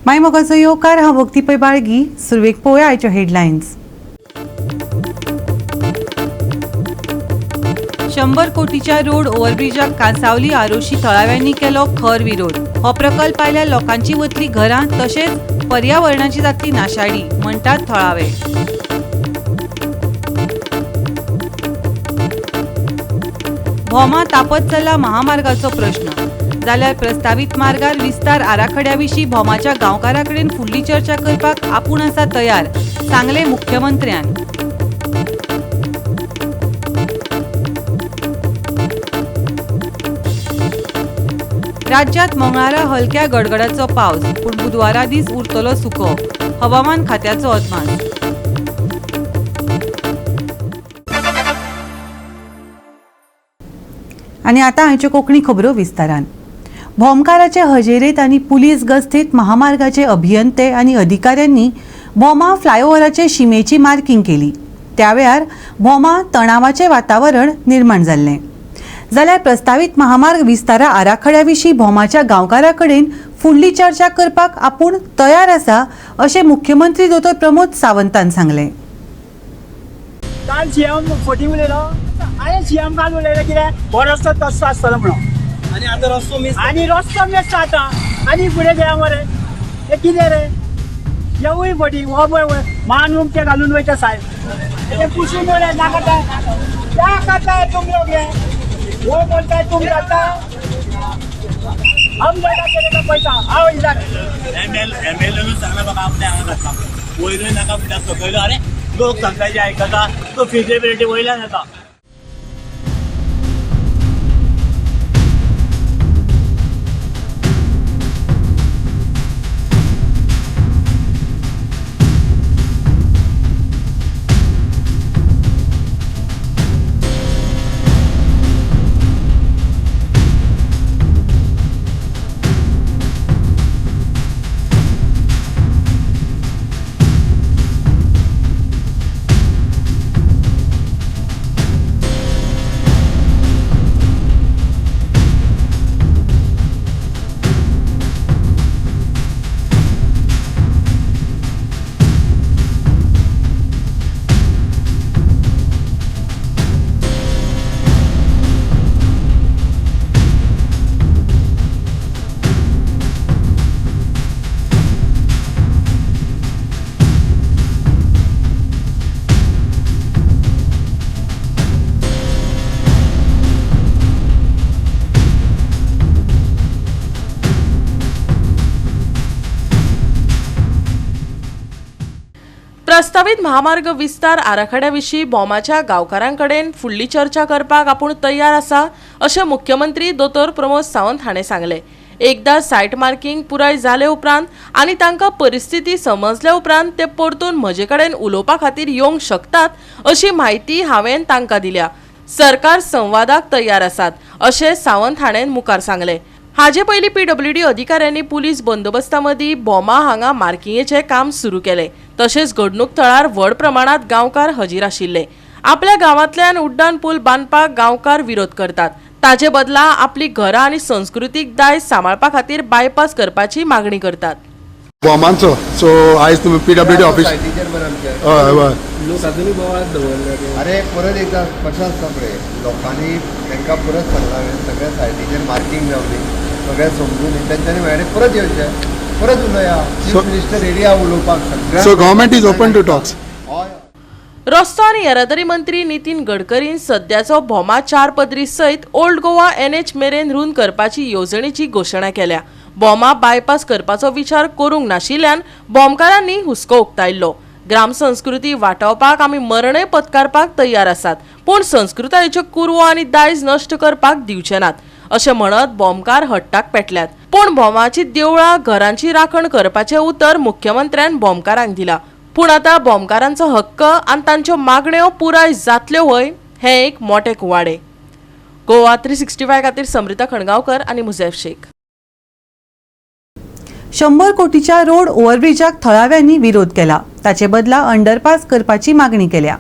माय मोगाचो येवकार. हांव भक्ती पै बाळगी. सुरवेक पळोवया आयच्यो हेडलायन्स. 100 कोटीच्या रोड ओव्हरब्रिजाक कांसावली आरोशी थळाव्यांनी केलो खर विरोध. हो प्रकल्प आयल्यार लोकांची वतली घरां तशेंच पर्यावरणाची जातली नाशाडी म्हणटात थळावे. भोमा तापत चल्ला महामार्गाचो प्रश्न. जाल्यार प्रस्तावीत मार्गार विस्तार आराखड्या विशीं भोमाच्या गांवकारां कडेन फुडली चर्चा करपाक आपूण आसा तयार, सांगलें मुख्यमंत्र्यान. राज्यांत मंगळारा हलक्या गडगडाचो पावस, पूण बुधवारा दीस उरतलो सुको, हवामान खात्याचो अदमास. आनी आतां आयच्यो कोंकणी खबरो विस्तारान. भोमकाराचे हजेरेत आनी पुलीस गस्तीत महामार्गाचे अभियंते आनी अधिकाऱ्यांनी भोमा फ्लायओव्हराचे शिमेची मार्किंग केली. त्या वेळार भोमा तणावाचें वातावरण निर्माण जाल्लें. जाल्यार प्रस्तावीत महामार्ग विस्तारा आराखड्या विशीं भोमाच्या गांवकारां कडेन फुडली चर्चा करपाक आपूण तयार आसा अशें मुख्यमंत्री दोतोर प्रमोद सावंतान सांगलें. काल सीएम फटी उलयलो. आनी सीएम काल उलयलो कितें, हो रस्तो तसो आसतलो म्हणून. आनी आतां रस्तो मिस. आनी रस्तो मेस्त आतां आनी फुडें घेया मरे. हे कितें रे, येवूय फटी. हो पळय मान उमटे घालून वयता साहेब. ते पुसून वयले नाका. क्या करता है तुम लोग? ये वो बोलता है तुम जाता, हम देगा तेरे का पैसा. आओ इधर. एम एल एनूच सांगला म्हाका आपल्या हांगा घातला, वयरूय नाका म्हणटा सकयल. अरे, लोक सांगता जे आयकता तो फिजिबिलिटी वयल्यान येता. प्रस्तावीत महामार्ग विस्तार आराखड्या विशीं भोमाच्या गांवकारां कडेन फुडली चर्चा करपाक आपूण तयार आसा अशें मुख्यमंत्री दोतोर प्रमोद सावंत हाणें सांगलें. एकदां सायट मार्किंग पुराय जाले उपरांत आनी तांकां परिस्थिती समजल्या उपरांत ते परतून म्हजे कडेन उलोवपा खातीर येवंक शकतात अशी म्हायती हांवें तांकां दिल्या. सरकार संवादाक तयार आसात अशें सावंत हाणें मुखार सांगलें. हाजे पयलीं पीडब्ल्यूडी अधिकाऱ्यांनी पुलीस बंदोबस्ता मदीं भोमा हांगा मार्किंगेचें काम सुरू केलें. तशेंच घडणूक थळार व्हड प्रमाणात गांवकार हजीर आशिल्ले. आपल्या गांवांतल्यान उड्डाण पूल बांदपाक गांवकार विरोध करतात. ताचे बदला आपली घरां आनी संस्कृतीक दायज सांबाळपा खातीर बायपास करपाची मागणी करतात. भोमांचो सो आयज तुमी पीडब्ल्यूडी ऑफिस सायटीचेर बरं आमचे. हय हय. लोक अजुनूय बोवाळात दवरले ते. अरे, परत एकदा कशें आसता पळय, लोकांनी तांकां परत सांगला हांवें, सगळ्या सायटीचेर मार्कींग जावनी, सगळें समजून तेंच्यांनी मेळ्ळें. परत येवचें, परत उलोवया. चीफ मिनिस्टर रेडी आहा उलोवपाक सगळ्या. So government is open to talks. हय. रस्तो आनी येरादारी मंत्री नितीन गडकरीन सद्याचो भोमा चार पदरी सयत ओल्ड गोवा एनएच मेरेन रूंद करपाची येवजणेची घोशणा केल्या. भोमा बायपास करपाचो विचार करूंक नाशिल्ल्यान भोमकारांनी हुस्को उक्तायल्लो. ग्रामसंस्कृती वाटावपाक आमी मरणय पत्कारपाक तयार आसात, पूण संस्कृतायेच्यो कुरवो आनी दायज नश्ट करपाक दिवचे नात अशें म्हणत भोमकार हट्टाक पेटल्यात. पूण भोमाची देवळां घरांची राखण करपाचें उतर मुख्यमंत्र्यान भोमकारांक दिला. पूण आतां भोमकारांचो हक्क आनी तांच्यो मागण्यो पुराय जातल्यो व्हय, हें एक मोटें कुवाडें. गोवा 365 खातीर समृता खणगांवकर आनी मुझेफ शेख. 100 कोटीच्या रोड ओव्हरब्रिजाक थळाव्यांनी विरोध केला. ताचे बदला अंडरपास करपाची मागणी केल्या.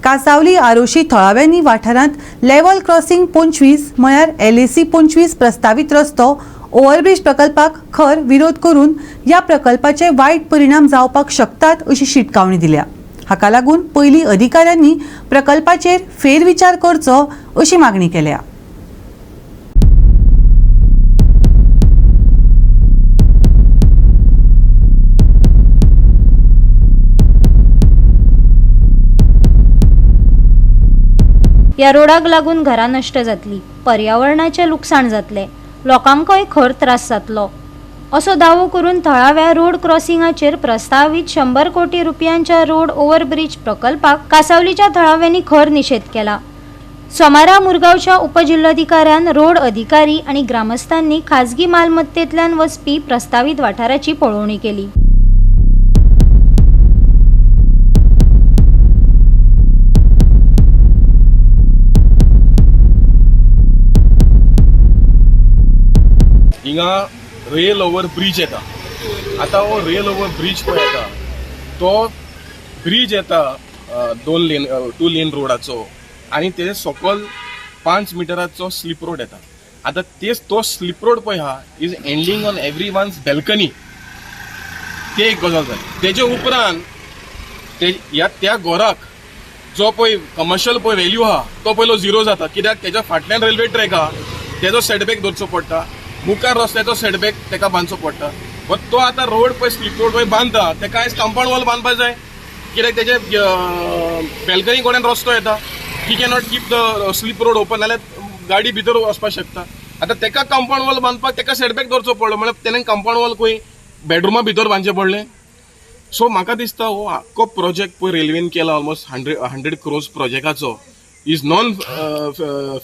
कासावली आरोशी थळाव्यांनी वाठारांत लेव्हल क्रॉसिंग 25 म्हळ्यार एलएसी 25 प्रस्तावीत रस्तो ओव्हरब्रिज प्रकल्पाक खर विरोध करून ह्या प्रकल्पाचे वायट परिणाम जावपाक शकतात अशी शिटकावणी दिल्या. हाका लागून पयलीं अधिकाऱ्यांनी प्रकल्पाचेर फेरविचार करचो अशी मागणी केल्या. ह्या रोडाक लागून घरां नश्ट जातली, पर्यावरणाचें लुकसाण जातलें, लोकांकय खर त्रास जातलो असो दावो करून थळाव्या रोड क्रॉसिंगाचेर प्रस्तावीत 100 कोटी रुपयांच्या रोड ओव्हरब्रिज प्रकल्पाक कासावलीच्या थळाव्यांनी खर निशेध केला. सोमारा मुरगांवच्या उपजिल्लोधिकाऱ्यान रोड अधिकारी आनी ग्रामस्थांनी खाजगी मालमत्तेंतल्यान वचपी प्रस्तावीत वाठाराची पळोवणी केली. हिंगा रेल ओवर ब्रीज येता. आतां हो रेल ओवर ब्रीज पळय येता तो ब्रीज येता 2 लेन 2 लेन रोडाचो आनी तेजे सकल 5 मिटराचो स्लीप रोड येता. आतां तेच तो स्लीप रोड पळय आहा is ending on every one's balcony. ते एक गजाल जाली. तेजे उपरांत ते ह्या त्या घराक जो पळय कमर्शियल पळय व्हॅल्यू आहा तो पयलो झिरो जाता, कित्याक तेज्या फाटल्यान रेल्वे ट्रॅक आहा, तेजो सेटबॅक धरचो पडटा, मुखार रस्त्याचो सेटबॅक तेका बांदचो पडटा. बट तो आतां रोड पळय स्लीप रोड पळय बांदता तेका आयज कंपाउंड वॉल बांदपाक जाय, कित्याक तेजे बॅल्कनी कडेन रस्तो येता. He cannot keep the slip road open, जाल्यार गाडी भितर वचपाक शकता. आतां तेका कंपाउंड वॉल बांदपाक तेका सेटबॅक दवरचो पडलो, म्हणल्यार तेणें कंपाउंड वॉल खंय बेडरुमा भितर बांदचें पडलें. सो म्हाका दिसता हो आख्खो प्रोजेक्ट पळय रेल्वेन केला ऑलमोस्ट 100 क्रोर्स प्रोजेक्टाचो is non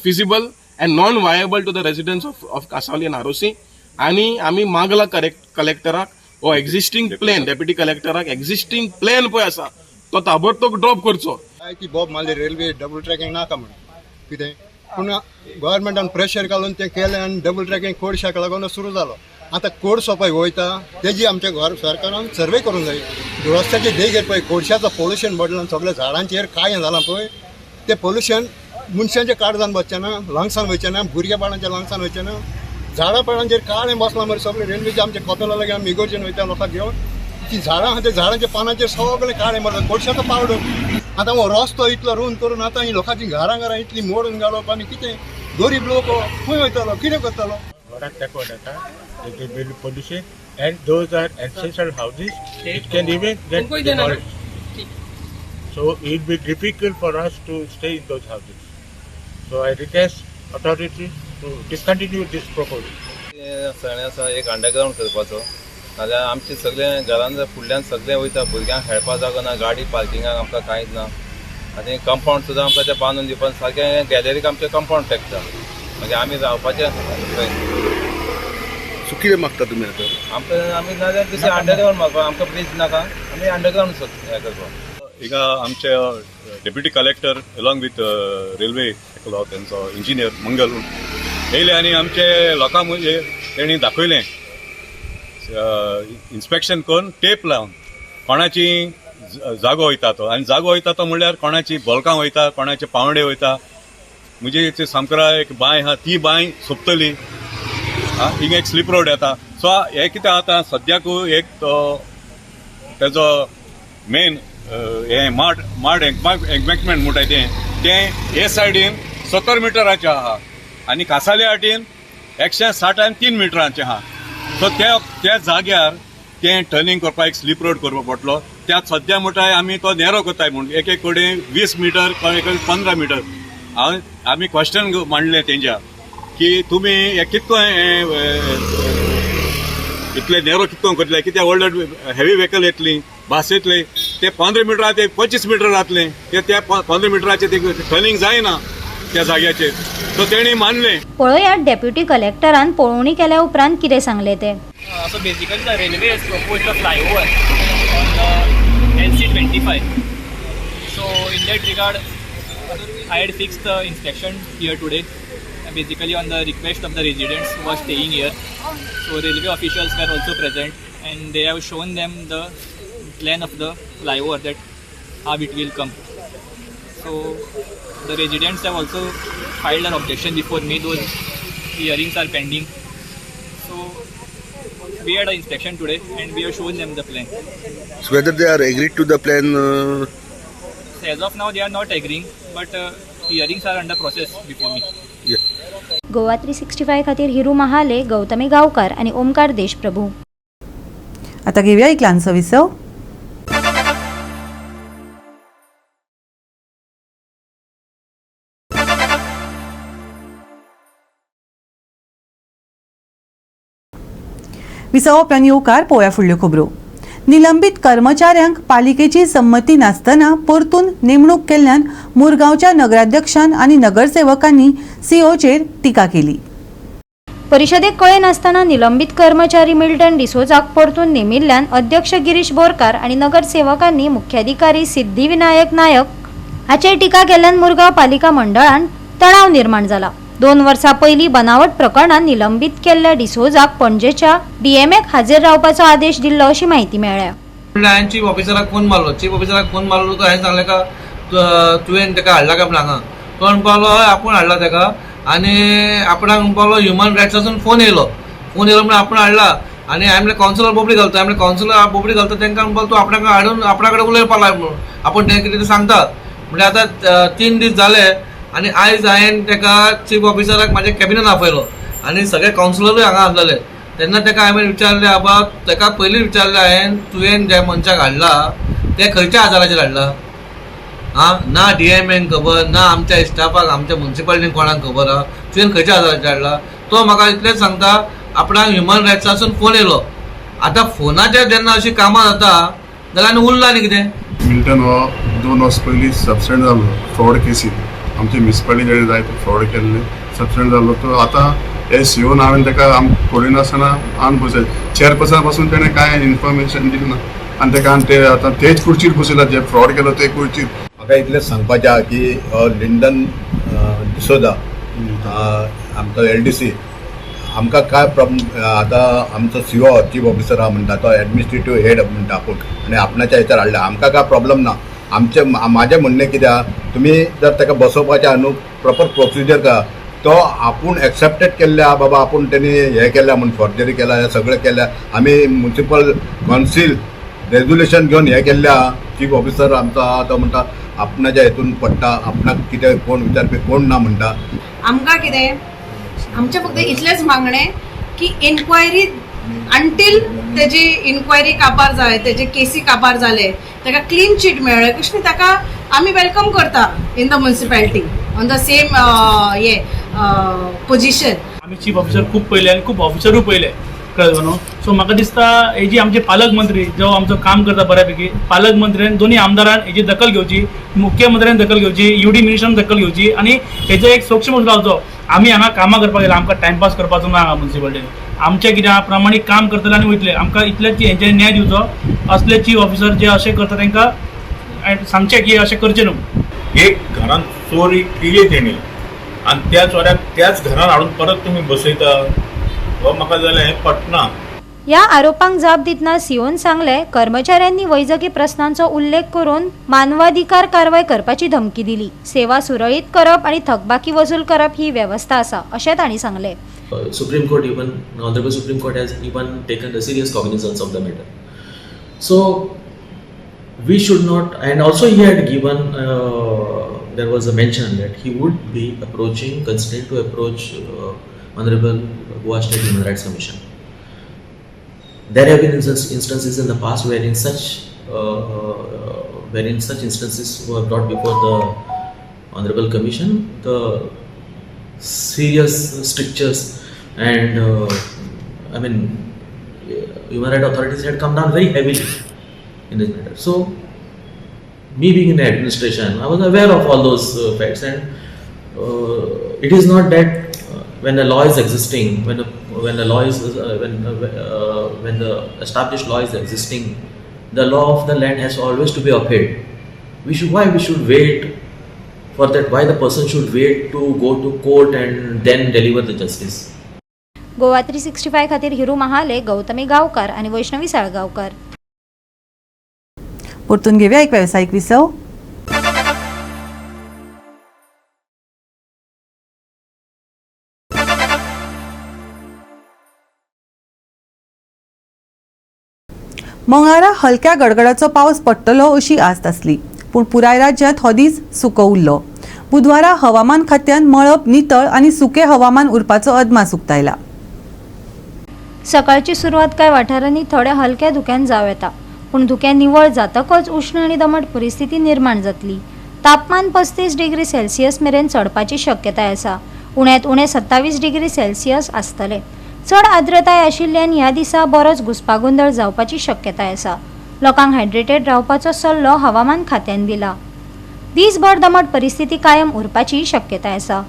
feasible and non viable to the residents of Cansaulim and Arossim. आनी आमी मागला कलेक्टराक हो एक्झिस्टींग प्लॅन, डेप्युटी कलेक्टराक एक्झिस्टींग प्लॅन पळय आसा तो ताबडतोब ड्रॉप करचो. काय की बॉब मारले रेल्वे डबल ट्रॅकिंग नाका म्हणून कितें, पूण गव्हर्मेंटान प्रेशर घालून तें केलें आनी डबल ट्रॅकिंग कोळशाक लागून सुरू जालो. आतां कोळसो पळय वयता तेजी आमच्या घर सरकारान सर्वे करूंक जाय. रस्त्याचे देगेर पळय कोळशाचो पोल्युशन पडलां, सगळ्या झाडांचेर काय जालां पळय तें पोल्युशन मनशांच्या काळजान बसचें ना, लंग्सान वयचें ना, भुरग्या बाळांच्या लंग्सान वयचें ना. झाडां पेडांचेर काळें बसलां मरे सगळें. रेल्वेचे आमच्या कोपेला लागीं आमी इगोर्जेन वयता लोकांक घेवन, ती झाडां आहा त्या झाडांच्या पानांचेर सगळें काळें मरता, कोळशाचो पावडर. आतां हो रस्तो इतलो रूंद करून आतां ही लोकांची घरां घरां इतली मोडून घालप आनी कितें गरीब लोक खंय वयतलो, कितें करतलो. रोडाक तेंको जाता, it will be pollution and those are ancestral houses, it can even get demolished. So it will be difficult for us to stay in those houses. So I request authorities to discontinue this proposal. सगळें आसा एक underground करपाचो, नाजाल्यार आमचे सगळे घरान फुडल्यान सगळे वयता, भुरग्यांक खेळपाक जागो ना, गाडी पार्किंगाक आमकां कांयच ना. आनी कंपावंड सुद्दां आमकां तें बांदून दिवपाक सारकें गॅलरीक आमचें कंपावंड तेंकता, मागीर आमी रावपाचें खंय. सो कितें मागता तुमी आतां? आमकां आमी नाजाल्यार दुसरें अंडरग्रावंड मारपाक, आमकां ब्रीज नाका, आमी अंडरग्रावंड हें करपाक. हिंगा आमचे deputy collector along with railway एकलो तेंचो इंजिनियर मंगल येयले आनी आमचे लोकांक म्हणजे तेणी दाखयलें इन्स्पेक्शन करून टेप लावन कोणाची जागो वयता तो, आनी जागो वयता तो म्हणल्यार कोणाची बोलकां वयता, कोणाचे पावंडे वयता. म्हणजे सामकारा एक बांय आहा ती बांय सोंपतली, हिंगा एक स्लीप रोड येता. सो हें कितें आतां सद्याक एक तो तेजो मेन हें माड माड एम्बँकमेंट म्हणटा तें तें हे सायडीन 70 मिटराचें आहा आनी कासावले वाटेन 160 आनी 3 मिटरांचें आहा. सो त्या त्या जाग्यार तें टर्निंग करपाक एक स्लीप रोड करपाक पडटलो. त्या सद्या म्हणटा आमी तो नेरो करताय म्हूण एक एक कडेन 20 मिटर, एक कडेन 15 मिटर. हांव आमी क्वेश्चन मांडलें तेंच्या की तुमी हें कितको इतले नेरो कितको करतले, कित्याक व्हडले हेवी व्हेकल येतली, बस येतली, ते 15 मिटर ते 25 मिटर जातले, ते त्या 15 मिटराचे ते टर्निंग जायना त्या जाग्याचेर. सो तेणी मानलें. पळोवया डेप्युटी कलेक्टरान पळोवणी केल्या उपरांत कितें सांगलें तें. So basically the railway has proposed a flyover on the LC25. So in that regard, I had fixed the inspection here today, basically on the request of the residents who were staying here. So railway officials were also present and they have shown them the plan of the flyover, that how it will come. So the residents have also filed an objection before me. Those hearings are pending. So So we had an inspection today and we have shown them the plan. So whether they are agreed to the plan? So as of now they are not agreeing, but hearings are under process before me. Yeah. Goa 365 खातीर हिरू महाले, गौतमी गांवकार आनी ओमकार देशप्रभू. आता घेऊया एक ल्हानसो विसव. विसवा उपरांत येवकार पळोवया फुडल्यो खबरो. निलंबीत कर्मचाऱ्यांक पालिकेची संमती नासतना परतून नेमणूक केल्ल्यान मुरगांवच्या नगराध्यक्षान आनी नगरसेवकांनी सीओचेर टिका केली. परिशदेक कळयनासतना निलंबीत कर्मचारी मिल्टन डिसोजाक परतून नेमिल्ल्यान अध्यक्ष गिरीश बोरकार आनी नगरसेवकांनी मुख्याधिकारी सिद्धिविनायक नायक हाचेर टिका केल्ल्यान मुरगांव पालिका मंडळान तणाव निर्माण जाला. 2 वर्सां पयलीं बनावट प्रकरणान निलंबीत केल्ल्या डिसोजाक पणजेच्या डीएमएक हाजीर रावपाचो आदेश दिल्लो अशी म्हायती मेळ्ळ्या. हांवें चीफ ऑफिसराक फोन मारलो. चीफ ऑफिसराक फोन मारलो तो हांवें सांगलें का तुवें ताका हाडला काय म्हणून हांगा. तो म्हणपाक लागलो हय आपूण हाडला ताका आनी आपणाक म्हणपाक लागलो ह्युमन रायट्सासून फोन येयलो. फोन येयलो म्हणून आपूण हाडला आनी हांवें म्हणलें कावन्सिलर बोबडी घालता. हांवें म्हणलें कावन्सिलर बोबडी घालता तांकां म्हणपाक तूं आपणाक हाडून आपणा कडेन उलयपाक लाय म्हणून आपूण तें कितें तें सांगता. म्हणल्यार आतां 3 दीस जाले आनी आयज हांवें ताका चीफ ऑफिसराक म्हाज्या कॅबिनान आपयलो आनी सगळे कावन्सिलरूय हांगा आसलेले. तेन्ना ताका हांवें विचारलें आबा ताका पयलीं विचारलें हांवें तुवें ज्या मनशाक हाडला ते खंयच्या आदाराचेर हाडला आं, ना डीएमएन खबर ना आमच्या स्टाफाक आमच्या मुन्सिपालिटीन कोणाक खबर आहा तुवें खंयच्या आदाराचेर हाडला. तो म्हाका इतलेंच सांगता आपणाक ह्युमन रायट्सासून फोन येयलो. आतां फोनाचेर जेन्ना अशीं कामां जाता जाल्यार आनी उरला न्ही कितें. मिल्टन हो 2 वर्स पयलीं सबस्टेंड जाल्लो फ्रॉड केसीन. आमचे म्युनिसिपालिटी जेणे जायते फ्रॉड केल्ले सबस्टेंड जाल्लो. तो आतां एस येवन हांवें ताका पळयनासतना आन बसय चेअरपर्सना पासून तेणें कांय इन्फॉर्मेशन दिलें ना आनी ताका ते आतां तेच कुर्चीर बसयला जे फ्रॉड केलो ते कुर्चीर. म्हाका इतलेंच सांगपाचें आहा की हो लिंडन डिसोजा आमचो LDC आमकां काय प्रॉब्लम आतां आमचो CO chief officer आहा म्हणटा तो एडमिनिस्ट्रेटीव हेड म्हणटा आपूण आनी आपणाच्या हेचेर हाडला. आमकां काय प्रॉब्लम ना. आमचें म्हाजें म्हणणें कितें आहा तुमी जर ताका बसोवपाचें आहा न्हू प्रॉपर प्रोसिजर करा. तो आपूण एक्सेप्टेड केल्ले आहा बाबा आपूण तेणी हें केल्या म्हूण फॉर्जरी केल्या हें सगळें केल्या. आमी म्युनिसिपल कावन्सील रेजोल्युशन घेवन हें केल्लें आहा. चीफ ऑफिसर आमचो आहा तो म्हणटा आपणाच्या हेतून पडटा आपणाक कितें कोण विचारपी कोण ना म्हणटा. आमकां कितें आमचें फक्त इतलेंच मागणें की इन्क्वायरी अंटील तेजी इन्क्वायरी काबार जाले तेजे केसी काबार जाले ताका क्लीन चीट मेळ्ळें कशें ताका आमी welcome करता in the municipality on the same हे पोजिशन. आमी चीफ ऑफिसर खूब पळयले आनी खूब ऑफिसरूय पळयले कळ्ळें न्हू. सो म्हाका दिसता हेजी आमचे पालकमंत्री जो आमचो काम करता बऱ्यापैकी पालकमंत्र्यान दोनी आमदारान हेजी दखल घेवची, मुख्यमंत्र्यान दखल घेवची, युडी मिनिस्टरान दखल घेवची आनी हेजो एक सोक्ष लावचो. आमी हांगा कामां करपाक येयला, आमकां टायमपास करपाचो ना हांगा म्युनिसिपालिटीन. आमचें कितें आहा प्रमाणीक काम करतले आनी वयतले. आमकां इतलेंच की हेंचे न्याय दिवचो. असले चीफ ऑफिसर जे अशें करता तांकां सांगचें की अशें करचें न्हू. एक घरान चोरी केली तेणी आनी त्या चोऱ्याक त्याच घरान हाडून परत तुमी बसयता हो म्हाका जाल्यार हें पटना. ह्या आरोपांक जाप दितना सीओन सांगले कर्मचाऱ्यांनी वैजकी प्रस्नांचो उल्लेख करून मानवाधिकार कारवाय करपाची धमकी दिली. सेवा सुरळीत करप आनी थकबाकी वसूल करप ही वेवस्था आसा अशें तांणी सांगलें. Supreme Court, even Honorable Supreme Court has even taken the serious cognizance of the matter. So we should not, and also he had given, there was a mention that he would be approaching, considering to approach Honorable Goa State Human Rights Commission. There have been instances in the past wherein such instances were brought before the Honorable Commission, the serious strictures and I mean human rights authorities had come down very heavily in this matter. So me being in the administration, I was aware of all those facts, and it is not that when the law is existing, when the law is when the established law is existing, the law of the land has always to be upheld. Why we should wait for that? Why the person should wait to go to court and then deliver the justice? Goa 365 खातीर हिरू महाले, गौतमी गांवकार आनी वैष्णवी साळगांवकार. परतून घेऊया एक व्यावसायिक विसव. मंगळारा हलक्या गडगडाचो पावस पडटलो अशी आस्त आसली, पूण पुराय राज्यांत हो दीस सुको उरलो. बुधवारा हवामान खात्यान मळब नितळ आनी सुकें हवामान उरपाचो अदमास उक्तायला. सकाळची सुरवात कांय वाठारांनी थोड्या हलक्या धुक्यान जावं येता, पूण धुकें निवळ जातकच उश्ण आनी दमट परिस्थिती निर्माण जातली. तापमान 35 डिग्री सेल्सियस मेरेन चडपाची शक्यताय आसा. उण्यांत उणें 27 डिग्री सेल्सियस आसतलें. चड आर्द्रताय आशिल्ल्यान ह्या दिसा बरोच घुस्पागोंदळ जावपाची शक्यताय आसा. लोकांक हायड्रेटेड रावपाचो सल्लो हवामान खात्यान दिला. दीसभर दमट परिस्थिती कायम उरपाची शक्यताय आसा.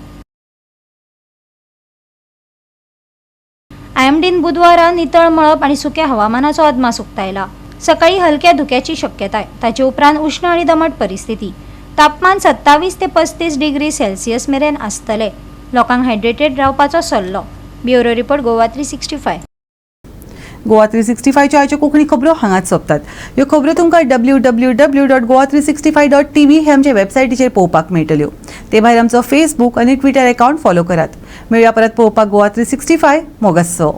आयएमडीन बुधवारा नितळ मळब आनी सुक्या हवामानाचो अदमास उक्तायला. सकाळी हलक्या धुक्याची शक्यताय, ताचे उपरांत उश्ण आनी दमट परिस्थिती. तापमान 27 ते 35 डिग्री सेल्सियस मेरेन आसतले. लोकांक हायड्रेटेड रावपाचो सल्लो. Bureau report, Goa 365. Goa 365च्यो आयच्यो कोंकणी खबरो हांगाच सोंपतात. ह्यो खबरो तुमकां www.goa365.tv हे आमचे वेबसायटीचेर पळोवपाक मेळटल्यो. ते भायर आमचो फेसबूक आनी ट्विटर अकाउंट फॉलो करात. मेळया परत पळोवपाक गोवा 365. मोगासो.